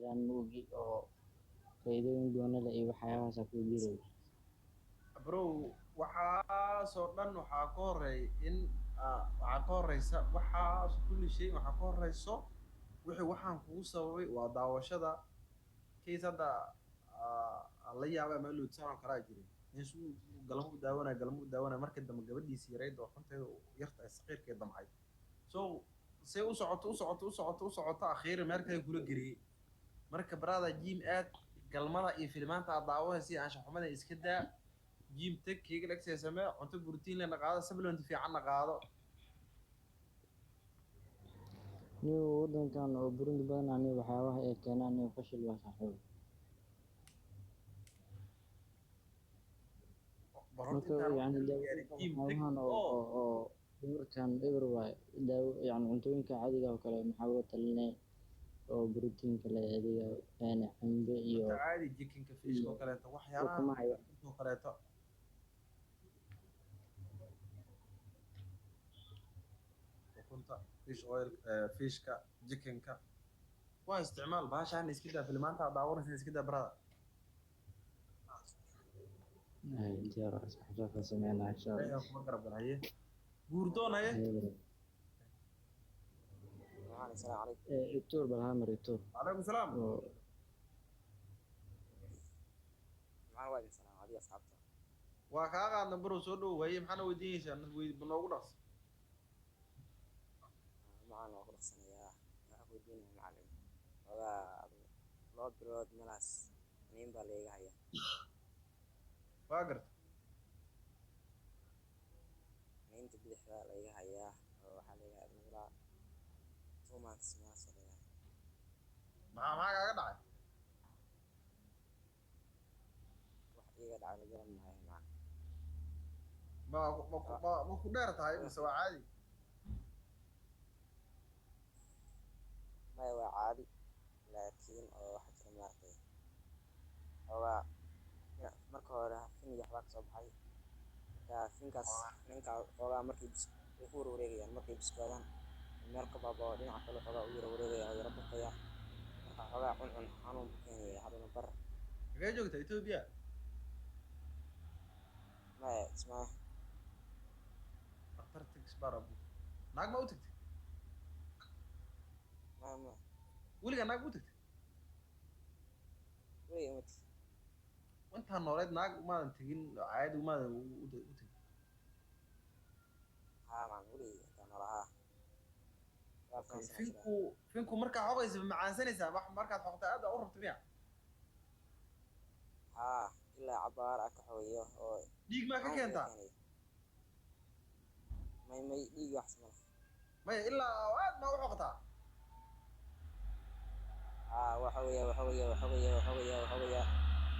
jiraan ma ogi oo faa'iidooyin gooni leh iyo waxyaabahaas ku jiro. Bro, waxaasoo dhan waxaa ka horeeya in waxaa ka horeysa waxaas kulli shay, waxaa ka horeyso wixii waxaan kugu sababay waa daawashada. Case hadda aan la yaabay ama ilowdsaan oo kalaa jiray, nin su galmo u daawanaya, galmo u daawanaya, markii dambe gabadhiisi yareyd oo xunteeda yarta ay saqiirkay damcay. So say u socoto, u socoto, u socoto, u socoto, akhiiri meel kale kula geliyey. Marka brother, gym aad, galmada iyo filimaanta aad daawanaysa iyo anshax xumada iska daa. Gym tag, keyga exercise samee, cunto borotiin lehna qaado, supplement fiicanna qaado. Niyow, wadankan oo Burundi badanaa niyow waxyaabaha ay keenaan niyow fashil waa, saaxiib. Bal horta Marka intaan yacni waqti la gaarin daawooyinka gym tag waxyaabahan oo oo oo oo dumarkan eber waaye. Daawo yacni cuntooyinka caadiga oo kale maxaa uga talinay oo borotiinka leh adiga, yani cambe iyo cunto caadi, chickenka, fishka iyo oo kaleeto, waxyaalaha ukumaha iyo oo kaleeto, ukunta, fish oil, fishka, chickenka waa isticmaal. Bahashaan iska daa, filimaanta aad daawanaysa iska daa, brother. Ay, diyaar waa, saaxiib, saasaan sameynaa insha Ilaahay Allah. ha kuma garab galo. Haye, guurdoon, haye. Haye. Macalin, salaam calaykum. Ituur bal hamar ituur. Calaykum salaam. Oo. Macalin, waa idin salaam adiga asxaabta. Waa kaa qaadna barow, soo dhow. Haye, maxaana weydiinaysaa? Noogu dhaqs. Macalin, waa ku dhaqsanayaa. Waxaan ku weydiinaya macalin, xoogaa adigu 2 bilood meelahaas aniin baa layga haya. Waa garta. Aniinta bidixda layga hayaa oo waxaa layga hayaa adigu ilaa 2 months meelahaas oo layga haya. Maxaa kaaga dhacay? Wax iiga dhacay la garan maayo, macalin. Ma ku dheer tahay mise waa caadi? Maya, waa caadi, laakiin oo waxaa jira maaragtay xoogaa marka hore fin iyo waxbaa kasoo baxay. Marka finkaas ninka xoogaa markay bis way ku warwareegayaan, markay biskoodaan meel ka baabao dhinaca kale xoogaa u yara wareegaya oo yara baqaya. Marka xoogaa cuncun xanuun buu keenaya hadhowna bar. Xagee joogtaa? Ethiopia? Maya, ismaa. Dhakhtar tag, isbaar abu. Naag ma u tagtay? Maya, maya. Weligaa naag ma u tagtay? Weliga ima tigi. Intaan nooleed naag umaadan tegin, caadi umaadan u tegin? Haa macalin, weliga intaan noolaa, haa. 19 Okay, sana jiraa. Finku markaa xoqaysa ma macaansanaysaa? Wax markaad xoqtay aad u rabta miya? Haa, ilaa cabaar ah ka xogayo oo Dhiig maa ka xanuun iga keentaa? keenayo. May, may, dhiig waxas ma laha. Maya, ilaa aad maa u xoqtaa? Haa, waa xogaya, waa xogaya, waa xogaya, waa xogaya, waa xogaya.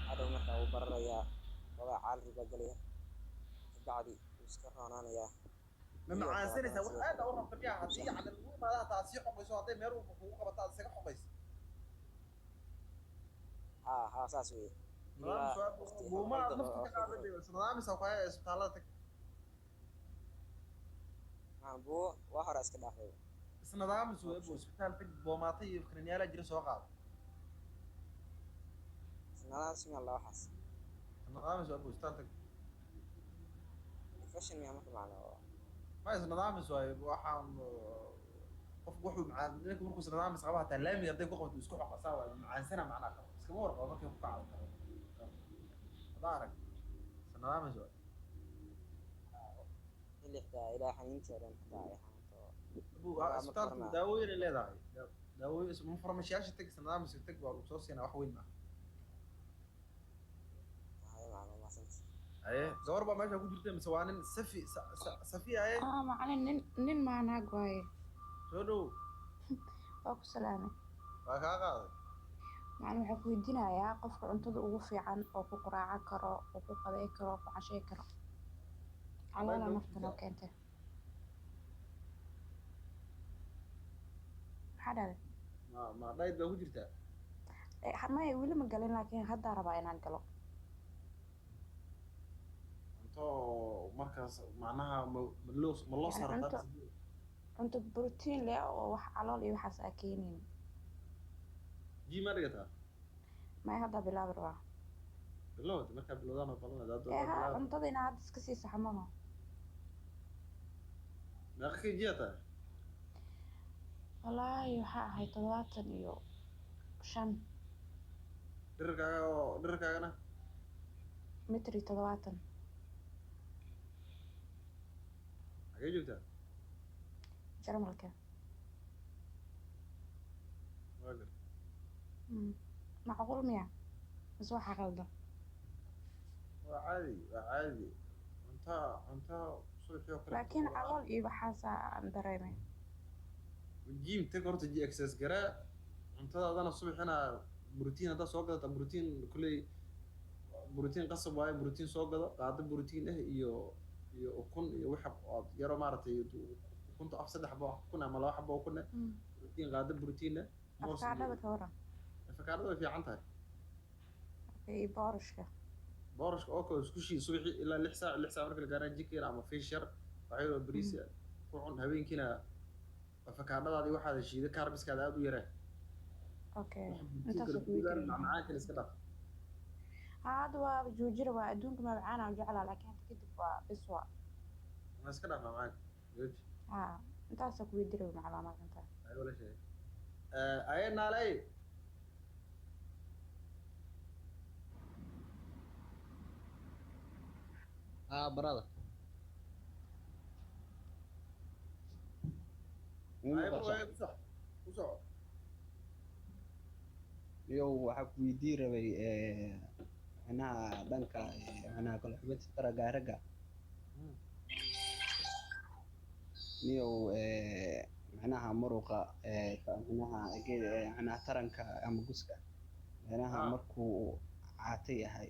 Hadhow markaa wuu bararayaa, xoogaa caalri baa gelaya, kabacdi wuu iska roonaanayaa. Ma Biyo kale macaansanaysaa haddana wax sidoo aad kale u rabta miya? Haddii yacni lagu imaado hataa aad sii xoqayso, hadday meel walba kugu qabato aad isaga xoqayso? Haa haa, saas weeye. Nidaam Ilaa su'aal waqti hal buuma hal aad nafta daqiiqo ka oo qaadan finku bay isnidaamisa ku haya, isbitaallada tag. Maxaan buo waa hore iska dhaafay. Isnidaamis Waa wey ku bu sheegay. Isbitaal tag, boomaata iyo kaniinyaala jira soo qaado. Isnadaam simi alla waxaas. Isnidaamis waa bu, isbitaal tag. Infection miyaa marka, macna oo Ma isnidaamis waaye waxaan qofku wuxuu macaan ninka markuu isnidaamis qaba hataa laamiga hadday ku qabto isku xoqasaa, waa macaansana macnaa qabo, iskama warqabo markay ku kacdo karo hadaa arag isnidaamis waaye. Xilli xitaa ilaa xaniintii oo dhan xitaa ay xanuunto Bu xoogaa marka isbitaalku horena. Daawooyin ay leedahay, daawooyin farmashiyaasha tag, isnidaamiska tag, waa lagu soo siinaa, wax weyn maaha. Haye macna, waa mahadsanta. Haye, gabar baa meesha ku jirta mise waa nin? Safi Safi, haye. Aa macalin, nin maa naag waaye? Soo dhow. Waa ku salaamay. Waa kaa qaaday. Macalin, waxaa ku weydiinayaa qofka cuntada ugu fiican oo ku quraacan karo oo ku qaday karo oo ku cashay karo. Wallahi Caloola ma nafta noo jirtaa. keentay. Maxaa dhahday? Ma diet baa ku jirtaa? Maya, weli ma galin, laakiin haddaa rabaa inaan galo. Cunto markaas macnaha ma loo Yani saartaa? Cunto borotiin leh oo wax calool iyo waxaas aa keenayn. Gym ma dhigataa? Maya, hadda bilaabi rabaa. Bilowd, markaa bilowdaan oo balan hadaad Ee ha, bilaab. Cuntada inaa hadda iska sii saxmaho. Meeqa kg aa tahay? Wallaahi waxaa ahay 75. Dhererkaaga oo dhererkaagana? Mitri 70. Xagee joogtaa? Jarmalka. Waa gar. Macquul miya mise waxaa qaldan? Waa caadi, waa caadi. Cuntaa, cuntaa subaxii oo kale. Laakiin calool iyo waxaasaa aan dareemay. Gym tag horta, exercise garee, cuntadaadana subaxina borotiin haddaad soo gadata, borotiin kulley, borotiin qasab waaye, borotiin soo gado, qaado borotiin ah iyo ukun iyo waxa aad yaro maaragtay, ukunta af saddex xabo ukun ama laba xabo ukun ah, borotiin qaado, borotiin ah, moos iyo Afkaadhada ka waran? Afakaadhada way fiican tahay. Okay, iyo boorashka? Boorashka oo kale isku shii subaxii ilaa 6 saac. 6 saac marka la gaaraan chicken ama fish yar, wax yar oo bariis ah ku cun. Habeenkiina afakaadhadaadi waxaada shiida, carbs-kaada aad u yaree. Okay. Waxa borotiin Intaasoo kala ku guudaan weydiinaya. Macmacaankan iska dhaaf. Ha, hadda waa joojira, waa adduunka macmacaan aan jeclaa, laakiin hadda kadib waa bis waa. Ma iska dhaaf macmacaanka, jooji. Ha, intaasoo ku weydiinaya macluumaad intaa. Ay wala sheegay aye naalay. Ah, brother. Aye bro, aye, ku soco, ku soco. Yow, waxaa ku weydiin rabay macnaha dhanka macnaha kala xubinta taranka ragga. Niyow, macnaha muruqa macnaha macnaha taranka ama guska macnaha markuu caata yahay,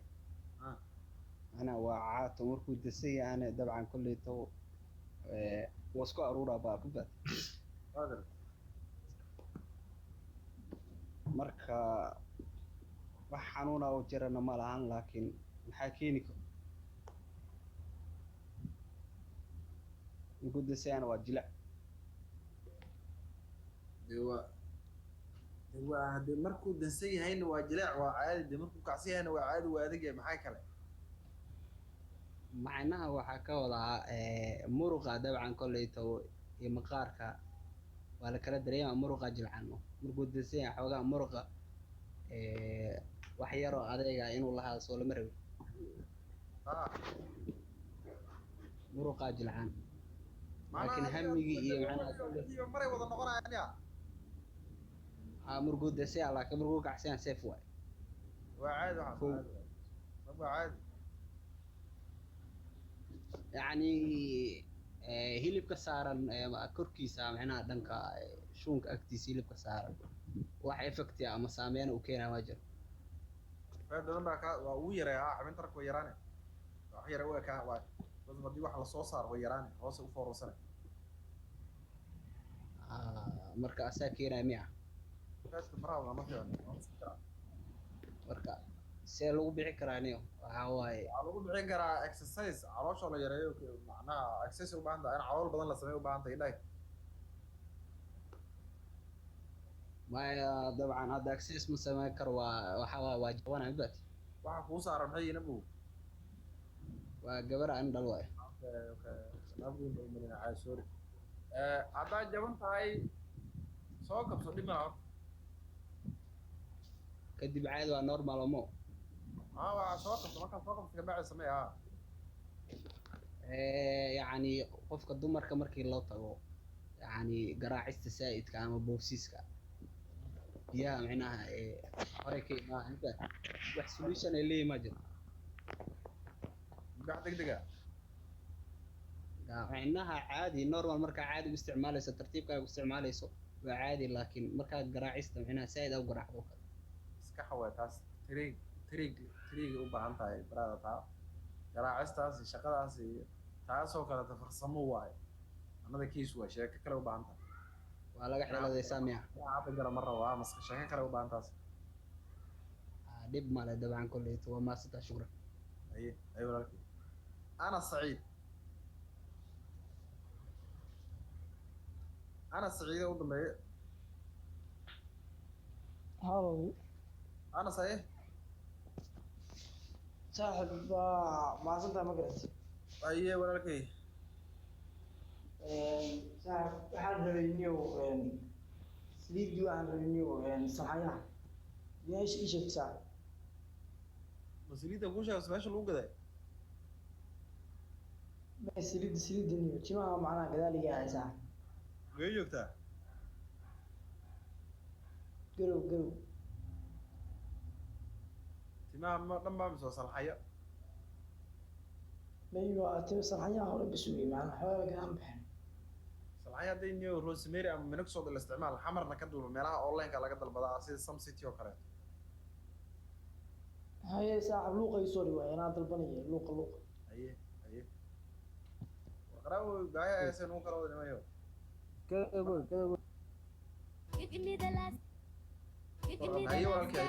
macnaha waa caato, markuu dasan yahana dabcan kolleyto waa isku aruuraa baa ku baad. Waagar. Marka wax xanuuna oo jirana ma lahan, laakiin maxaa keeni karo? Markuu dasan yahana waa jilac. De waa hadee markuu dansan yahayna waa jileec, waa caadi. De markuu kacsan yahayna waa caadi, waa adag yahay. Maxaa kale? Macnaha waxaa ka wadaa muruqa dabcan kolleyto iyo maqaarka waa la kala dareemaa. Muruqa jilcan markuu dansan yahay, xoogaa muruqa wax yaroo adeyga inuu lahaa soo lama rabin. Muruqa jilcan, laakiin hamigii iyo macnaha Iyo maray wada noqonayaan ya. Aa, markuu dansan yahay, laakiin markuu kacsan yahay safe waay. Waa caadi waxaas. Kow. Caadi waay, waa caadi. Yacni hilibka saaran korkiisa, macnaha dhanka shuunka agtiisa hilibka saaran, wax effect ah ama saameyn uu keenaa ma jiro? Faa badan baa ka waa uu yaray. Haa, xubinta ragga way yaraane, wax yara u ekaa waa bas. Haddii wax lasoo saaro way yaraane, hoose u foorarsanay. Ah, marka asaa keenaya miya? Faaska faraha badan ma fiicno, waa iska karaa. Marka see lagu bixi karaa niyo? Waxaa waaye Waxaa lagu bixin karaa exercise, caloosha la yareeyo. Macnaha exercise u baahan tahay, in calool badan la sameeyo u baahan tahay idhahay. Maya, dabcan hadda exercise ma samayn karo, waa waxaa waaye waa jabanaya mibat. Waxa kuu saaran maxay yihiin, abu? Waa gabar aan dhal waay. Okay, naafku baa umalina caay, sorry. Haddaad jaban tahay soo kabso, dhib malaha horta. Kadib caadi waa, normal mo. Haa, waa soo kabso, markaad soo kabso kabacdi samee, haa. Yacni qofka dumarka markii loo tago, yacni garaacista saa'idka ama boobsiiska biyaha micnaha hore ka imaan mibat, wax solution ay leeyihin ma jiro? Wax degdeg ah? Micnaha caadi, normal, markaa caadi u isticmaalayso, tartiibkaaga u isticmaalayso waa caadi, laakiin markaa garaacista micnaha saa'id aa u garaacdo oo kale. Iska xawaa taas, trick trick trick u baahan tahay brother. Taa garaacistaas iyo shaqadaas iyo taasoo kaleta farsamo waaye, another case waa, sheeko kale u baahan tahay. Waa laga xeeladaysaa miya? Hadda gala ma rabo, aa maska sheeko kale u baahan taas. Ah, dhib male dabcan kolleyto, waa maasantaa, shukran. Aye aye, walaalkay ana saciid, ana saciide u dambeeye. Halow. Anas, haye. Saaxib, waa mahadsantahay, ma garat? Haye, walaalkay. Saaxib, waxaan rabay niyow saliiddii, waxaan rabay niyow salxanyaha miyaa ii sheegtay, saaxib? Ma saliidda kuu sheegayso meesha lagu gaday? Ma saliidda niyow timaha macnaha gadaal iga ahay, saaxib. Gee joogtaa? Garow, Garow. Timaha ma dhan baa mise waa salxayo? May, waa timo salxanyaha hore bas wey, macnaha xoogaa gadaal baxeen. Salxayo hadday niyo rosemary ama minoxidil la isticmaal, Xamarna ka dalba, meelaha online-ka laga dalbadaa sida Some City oo kaleeto. Haye saaxib, luuqa ii soo dhiwaay, anaa dalbanaya, luuqa, luuqa. Haye, haye, war qaraawo, gaaya aysan ugu kala wada nimayo. Gadow, gadow. Haye, walaalkay.